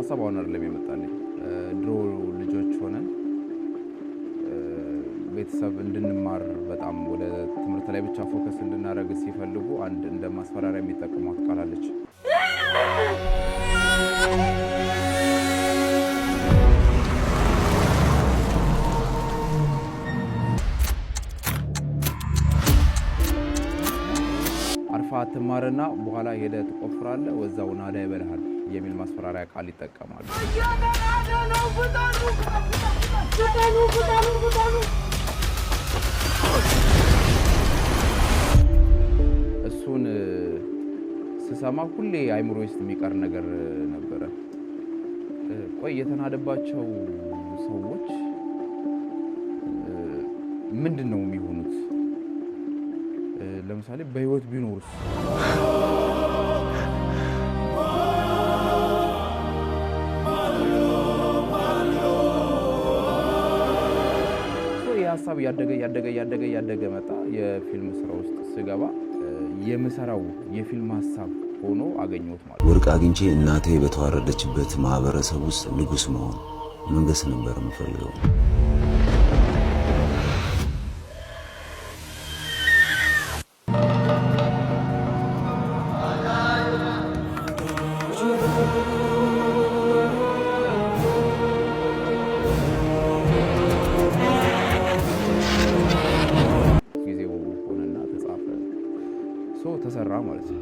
ሀሳብ አሁን አይደለም የመጣልኝ። ድሮ ልጆች ሆነን ቤተሰብ እንድንማር በጣም ወደ ትምህርት ላይ ብቻ focus እንድናደርግ ሲፈልጉ አንድ እንደ ማስፈራሪያ የሚጠቀሟት ቃል አለች። አርፈህ አትማርና በኋላ ሄደህ ትቆፍራለህ፣ ወዛው ናዳ ይበልሃል የሚል ማስፈራሪያ ቃል ይጠቀማሉ። እሱን ስሰማ ሁሌ አይምሮ ውስጥ የሚቀር ነገር ነበረ። ቆይ የተናደባቸው ሰዎች ምንድን ነው የሚሆኑት? ለምሳሌ በህይወት ቢኖሩስ? ይህ ሀሳብ እያደገ እያደገ እያደገ እያደገ መጣ። የፊልም ስራ ውስጥ ስገባ የምሰራው የፊልም ሀሳብ ሆኖ አገኘሁት ማለት ነው። ወርቅ አግኝቼ እናቴ በተዋረደችበት ማህበረሰብ ውስጥ ንጉስ መሆን መንገስ ነበር የምፈልገው። ጊዜው ሆነና ተጻፈ፣ so ተሰራ ማለት ነው።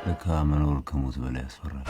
ለካ መኖር ከሞት በላይ ያስፈራል።